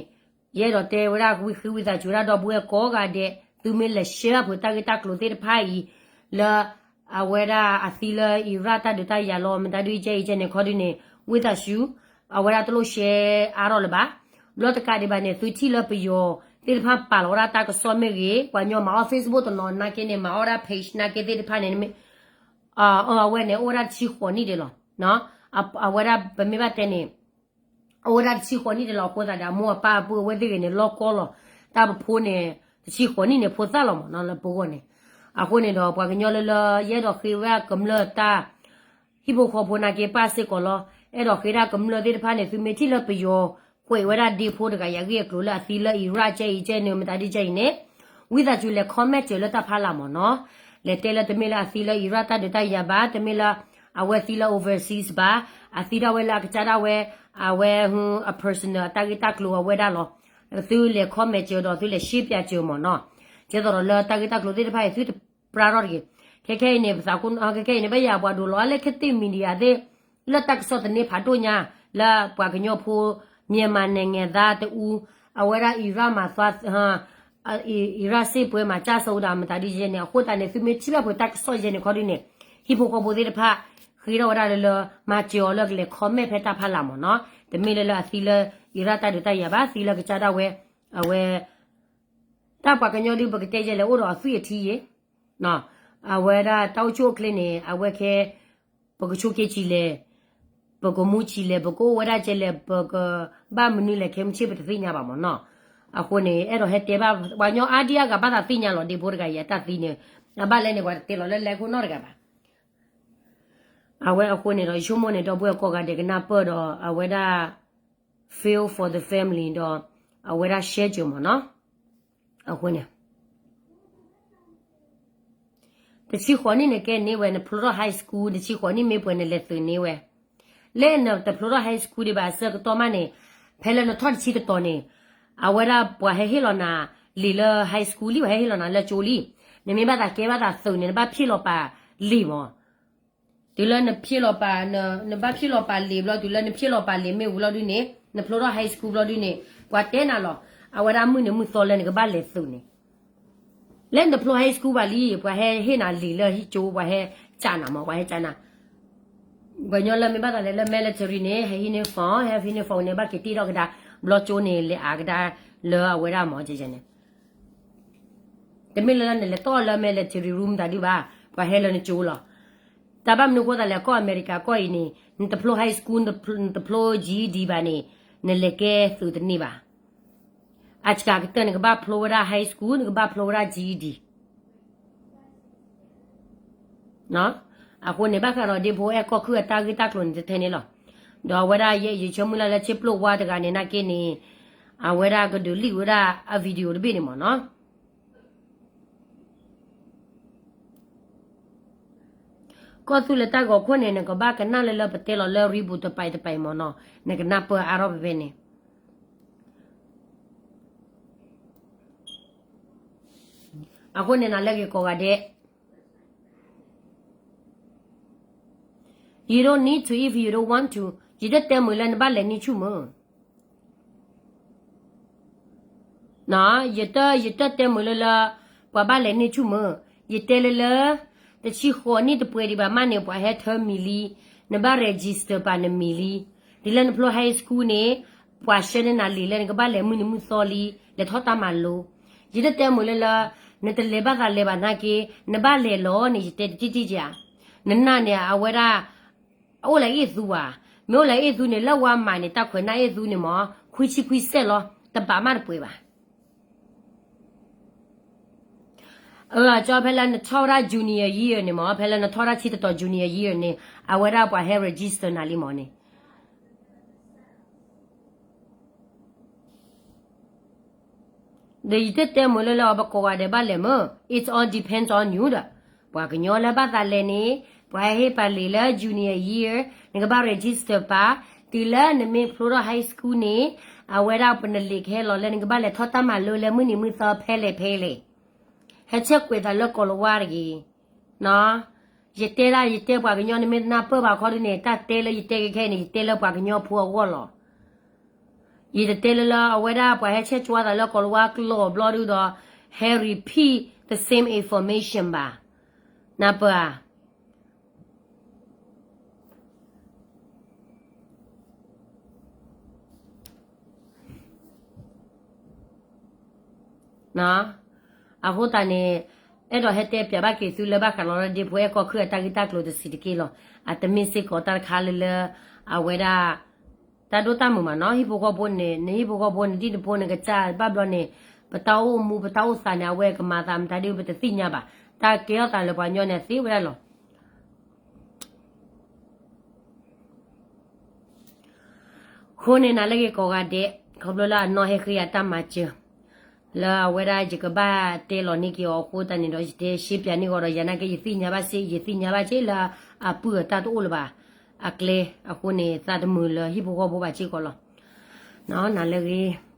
ယအဲၣ်ဒိးတဲဝဲဒၣ်ဝံဃ့ဝံသးစူၤဝဲဒၣ်ဒီပုၢ်ဝဲၢ်ကိးဂၤဒဲး, သုမ့ၢ်လဲၤ share ဘၣ်ဖုးတၢ်ဂ့ၢ်တၢ်ကျိၤသ့ၣ်တဖၣ်အံၤ လၢ အဝဲဒၣ်အသံလၢအံၤရၣ်တၢ်ဒုးတၢ်ယၤလီၤ မတၤဒုးကဲအံၤကဲန့ၣ်ခီဒုးန့ၣ် ဝံသးစူၤ အဝဲဒၣ်တလိၣ် share အါထီၣ်လၢၤဘၣ်. ဘျီတကးဒံးဘၣ်န့ၣ် သုထံၣ်လၢပယီၤသ့ၣ်တဖၣ်ပာ်လီၤဝဲဒၣ်တၢ်ကစီၣ်မ့ၢ်ဂ့ၤ, ပှၤကညီမၤအီၣ် Facebook တနီၤနာ်က့န့ၣ် မၤအီၣ်ဒၣ် page နာ်က့သ့ၣ်တဖၣ်န့ၣ် အဝဲန့ၣ် အိၣ်ဝဲဒၣ်တဆံဃိးနံၣ်ဒဲးလီၤ. အဝဲဒၣ်ပမ့ၢ်ဘၣ်တဲန့ၣ် အိၣ်ဝဲဒၣ်တဆံဃိးနံၣ်ဒဲးလီၤ. အဃိသတးဒီး အမိၢ်အပၢ်အပုၢ်အဝဲၢ်သ့ၣ်ဂ့ၤန့ၣ် လီၢ်ကီလီၤ. တၢ်ပဖိန့ၣ် တဆံဃိးနံၣ်န့ၣ် ဖိသၣ်လီၤမ့ၢ်နီၤ လၢပဂီၢ်န့ၣ်. အဃိန့ၣ်ဒီး ပှၤကညီလၢလၢ ယအဲၣ်ဒိးဃ့ဝဲဒၣ်ကမျၢၢ်တၢ် ဟံၣ်ဖိဃီဖိနာ်က့ပၢ်စ့ၢ်ကီးလီၤ. အဲၣ်ဒိးဃ့ဒၣ်ကမျၢၢ်သ့ၣ်တဖၣ်န့ၣ် သုမ့ၢ်ထံၣ်လၢပယီၤကွဲးဝဲဒၣ်ဒ့ဖိတဂၤအံၤအဂ့ၢ်အကျိၤလၢအသံလၢအံၤရၣ်ကဲအံၤကဲန့ၣ် မတၤဒုးကဲအံၤန့ၣ် ဝံသးစူၤလဲၤ comment စၢၤလၢတၢ်ဖီလာ်မ့ၢ်နီၤ. လဲၤတဲလၢတမ့ၢ်လၢအသံလၢအံၤရၣ်တၢ်ဒုးတၢ်ယၤဘၣ်, တမ့ၢ်လၢအဝဲသံလၢ overseas ဘၣ်, အသံဒၣ်ဝဲလၢအကစၢ်ဒၣ်ဝဲ အဝဲ အ personal အတၢ်ဂ့ၢ်တၢ်ကျိၤအဝဲဒၣ်လီၤ. သုလဲၤ comment စၢၤဒီးသုလဲၤ share ပၠးစၢၤမ့ၢ်နီၤ. ကဲသိးဒီးလၢတၢ်ဂ့ၢ်တၢ်ကျိၤသ့ၣ်တဖၣ်အံၤ သုတပြၢထီၣ်တဂ့ၤ. ခဲခဲအံၤန့ၣ် ပသးကိး ခဲခဲအံၤန့ၣ် ဘၣ်ယၤပှၤဒိးလီၤအါလၢခဲသ့ၣ် media သ့ၣ် လၢတၢ်ကစီၣ်သန့ဖးဒိၣ်ညါ လၢပှၤကညီဖိ မြန်မာနိုင်ငံသားတဦး အဝဲဒၣ်အံၤရၣ်မၤသွါ အံၤရၣ်စ့ၢ်ပှဲၤမၤကၢ်ဆိဒၣ် မတၤဒုးယဲန့ၣ် အဃိသတးန့ၣ် သုမ့ၢ်ထံၣ်ဘၣ်ဖုးတၢ်ကစီၣ်ယဲန့ၣ်ခီဒုးန့ၣ် ဟံၣ်ဖိဃီဖိသ့ၣ်တဖၣ် ဃ့ထီၣ်ဝဲဒၣ်လၢလၢ မၤစၢၤအီၤလၢကလဲၤ comment ဖဲတၢ်ဖီလာ်မ့ၢ်နီၤ. တမ့ၢ်လၢလၢအသံလၢအံၤရၣ်တၢ်ဒုးတၢ်ယၤဘၣ်, သံလၢကစၢ်ဒၣ်ဝဲ အဝဲ တၢ်ပှၤကညီဒုး ပကတဲယဲလဲၣ် အိၣ်ဒီးအသွံၣ်အထံယဲ အဝဲဒၣ်တၢ်အိၣ်ဆူၣ်အိၣ်ချ့န့ၣ် အဝဲခဲ ပကဆိးက့ဆံးလဲၣ်, ပကမူဆံးလဲၣ်, ပကအိၣ်ဝဲဒၣ်ကဲလဲၣ်, ပကဘၣ်မနုၤလဲၣ် ခဲမုၢ်ဆ့ၣ် ပတသ့ၣ်ညါဘၣ်မ့ၢ်နီၤ. အဃိန့ၣ် အဲၣ်ဒိးဟဲတဲဘၣ် ပှၤကညီအါဒံအါဂၤဘၣ်သးသ့ၣ်ညါလီၤ ဒ့ဖိတဂၤအံၤ အတၢ်သံန့ၣ် အဘၣ်လဲၣ်န့ၣ် ပှၤတတဲလီၤလၢလဲၤခိၣ်နီတဂၤဘၣ်. အဝဲအဃိန့ၣ်ဒီး ယဆိကမိၣ်န့ၣ် ဒီပုၢ်ဝဲၢ်ကိးဂၤဒဲးကနၢ်ပၢၢ်ဒီး အဝဲဒၣ် feel for the family ဒီး အဝဲဒၣ် share စၢၤမ့ၢ်နီၤ. အဃိန့ၣ် တဆံဃိးနံၣ်န့ၣ်ကဲန့ၢ်ဝဲ နဖျိထီၣ် high school တဆံဃိးနံၣ်မ့ၢ်ပှဲၤ နလဲၤသုးန့ၢ်ဝဲ. လၢနတဖျိထီၣ် high school ဒံးဘၣ်အဆၢကတီၢ်မးန့ၣ် ဖဲလၢနထီၣ်တဆံတတီၤန့ၣ် အဝဲဒၣ်ပှၤဟဲဟ့ၣ်လီၤနၤလံာ်လၢ high school လံ, ပှၤဟဲဟ့ၣ်လီၤနၤလၢကၠိလံ. နမ့ၢ်ဘၣ်သးကဲဘၣ်သးသုးန့ၣ် နဘၣ်ဖ့ၣ်လီၤပာ်လံာ်မ့ၢ် တုၤလၢနဖ့ၣ်လီၤပာ် နဘၣ်ဖ့ၣ်လီၤပာ်လံာ်ဘျီ တုၤလၢနဖ့ၣ်လီၤပာ်လံာ်မ့ၢ်ဝံၤလီၤဒုးန့ၣ် နဖျိထီၣ် high school ဘျီဒုးန့ၣ် ပှၤတဲနၤလီၤ အဝဲဒၣ်မုၢ်နံၤမုၢ်သီလၢနကဘၣ်လဲၤသုးန့ၣ်. လၢနတဖျိ high school ဘၣ်လံ ပှၤဟဲဟ့ၣ်နၤလံာ်လၢဟံၣ်ကၠိ ပှၤဟဲကးနၤမ့ၢ် ပှၤဟဲကးနၤ ပှၤကညီလၢမ့ၢ်ဘၣ်သးလဲၤလၢ military န့ၣ် ဟဲဟံးန့ၢ် form ဟဲဟံးန့ၢ် form န့ၣ် ဘၣ်က့ၤတ့ထီၣ်ကဒါ ဘျီကၠိန့ၣ် လဲၤအါကဒါလၢအဝဲဒၣ်မ့ၢ် ကဲန့ၣ် တမ့ၢ်လၢနလဲၤတီၢ်လၢ military room တၢ်ဒုးဘၣ်, ပှၤဟဲလၢနကၠိလီၤ. တၢ်ဘၣ်မနုၤအဃိသတးလဲၣ် ကီၢ်အမဲရကၤကီၢ်အံၤန့ၣ် နတဖျိ high school နတဖျိ G E D ဘၣ်န့ၣ် နလဲၤကဲသုးတန့ၢ်ဘၣ်. အစှၤကတၢၢ်နကဘၣ်ဖျိဝဲဒၣ် high school နကဘၣ်ဖျိဝဲဒၣ် G E D အဃိန့ၣ် ဘၣ်ဃးဒီးဒ့ဖိအဲၣ်ကီၢ်ခုၣ်အတၢ်ဂ့ၢ်တၢ်ကျိၤန့ၣ် တထဲန့ၣ်လီၤ. ဒီးအဝဲဒၣ်ယဲယဆၢမုၢ်လၢ်လၢဆ့ပျိၣ်ဝါတဂၤန့ၣ် နာ်က့န့ၣ် အဝဲဒၣ်ကဒုးလံာ်ဝဲဒၣ်အ video တဘ့ၣ်န့ၣ်မ့ၢ်နီၤ. ကီၢ်သူလ့ၤတၢ်ဂီၤခိၣ်န့ၣ် နကဘၣ်ကနၣ်လၢလၢပတဲလီၤလၢ ရံပူၤတပၤတပၤမ့ၢ်နီၤ, နကနၢ်ပၢၢ်အါထီၣ်ဖဲဖဲန့ၣ်. အဃိန့ၣ် နၤလၢဂ့ၤကိးဂၤဒဲး You don't need to if you don't want to. ယတတဲမုာ်လၢနဘၣ်လဲၤန့ၢ်ဆူၣ်မုာ်. ယတ, ယတတဲမုာ်လၢလၢ ပှၤဘၣ်လဲၤန့ၢ်ဆူၣ်မုာ်. ယတဲလၢလၢ တဆံဃိးနံၣ်တပှဲၤဒံးဘၣ်မးန့ၣ် ပှၤဟဲထၢမံၤလံ, နဘၣ် register ပာ်နမံၤလံ. တုၤလၢနဖျိ high school န့ၣ် ပှၤဆှၢန့ၢ်နၤလံာ်လၢနကဘၣ်လဲၤမုၢ်နံၤမုၢ်သီလံ, လဲၤထီၣ်တၢ်မၤလိ, ယတတဲမုာ်လၢလၢ နတလဲၤဘၣ်သးလဲၤဘၣ်နာ်က့, နဘၣ်လဲၤလီၤန့ၣ် ယတဲတက့ၢ်က့ၢ်ဧါ, နနာ်န့ၣ် အဝဲဒၣ် အအိၣ်လၢအ့ၣ်သူဧါ, မ့ၢ်အိၣ်လၢအ့ၣ်သူန့ၣ် လၢဝါမးန့ၣ် တၢ်ခွဲးနၢ်အ့ၣ်သူန့ၣ်မ့ၢ် ခွံဆံခွံစဲးလီၤ, တဘးမးတပှဲၤဘၣ် အကၠီဖဲလၢနထီၣ်ဝဲဒၣ် junior year န့ၣ်မ့ၢ် ဖဲလၢနထီၣ်ဝဲဒၣ်ဆံတတီၤ junior year န့ၣ် အဝဲဒၣ်ပှၤဟဲ register နၤလံမ့ၢ်န့ၣ်, ဒီးယတတဲမုာ်လၢလၢအီၤ ပကိးဂၤဒဲးဘၣ်လဲၤမုၢ်, it all depends on you ဒီး, ပှၤကညီလၢဘၣ်သးလဲၤန့ၣ်, ပှၤဟဲဟ့ၣ်ပှၤလံာ်လၢ junior year, နကဘၣ် register ပာ်, တုၤလၢနမ့ၢ်ဖျိထီၣ် high school န့ၣ်, အဝဲဒၣ်ပနလံာ်ကဟဲလီၤလၢနကဘၣ်လဲၤထီၣ်တၢ်မၤလိလၢမုၢ်နံၤမုၢ်သီ ဖဲလဲၣ်ဖဲလဲၣ်, ဟဲဆဲးကွဲးသးလၢကိၤလၤဝါတဂ့ၤ ယတဲဒၣ် ယတဲပှၤကညီ နမ့ၢ်တနၢ်ပၢၢ်ဘၣ်ခီဒ်န့ၣ် တၢ်တဲလၢယတဲခဲခဲအံၤန့ၣ် ယတဲလၢပှၤကညီဖိအဂီၢ်လီၤ. ယတတဲလၢလၢအဝဲဒၣ်ပှၤဟဲဆဲးကွဲးသးလၢကိၤလၤဝါကျိာ်ဘျီဒုဒီး ဟဲ repeat the same information ဘၣ်. နၢ်ပၢၢ်ဧါ. အဃိသတးန့ၣ် အဲၣ်ဒိးဟဲတဲပၠးဘၣ်က့ၤသုလၢဘၣ်ဃးလီၤလၢဒ့ဖိအဲၣ်ကီၢ်ခရံာ်အတၢ်ဂ့ၢ်တၢ်ကျိၤတဆံးတက့ၢ်လီၤ. အတမ့ၢ်စ့ၢ်ကီးတၢ်တခါလၢလၢ အဝဲဒၣ် တၢ်ဒိၣ်တၢ်မုၢ်မးနီၤ ဟံၣ်ဖိဃီဖိန့ၣ် နဟံၣ်ဖိဃီဖိနဒံၣ်နဖိနကစၢ်ဘၣ်ဘျီန့ၣ် ပတၢ်အိၣ်မူပတၢ်အိၣ်သးန့ၣ် အဝဲကမၤသးမတၤဒ်ပတသ့ၣ်ညါဘၣ်. တၢ်ကဲထီၣ်သးလၢပှၤကညီန့ၣ်သ့ဝဲဒၣ်လီၤ. အဃိန့ၣ် နၤလၢဂ့ၤကိးဂၤဒဲး ခီဖျိလၢအနီၢ်ဟဲဃ့ယၤတၢ်မၤစၢၤ လၢအဝဲဒၣ်ယကဘၣ်တဲလီၤန့ၢ်က့ၤအီၤအဃိသတးန့ၣ်ဒီး ယတဲရှဲပၠးန့ၢ်ဂီၤဒီး ယၤနာ်က့ ယသ့ၣ်ညါဘၣ်စ့ၢ် ယသ့ၣ်ညါဘၣ်စ့ၢ်လၢအပုၢ်အတၢ်တအိၣ်လၢၤဘၣ်အကျဲ အဃိန့ၣ် သးတမုာ်လၢဟံၣ်ဖိဃီဖိဘၣ်စ့ၢ်ကီးလီၤ. နၤလၢဂ့ၤ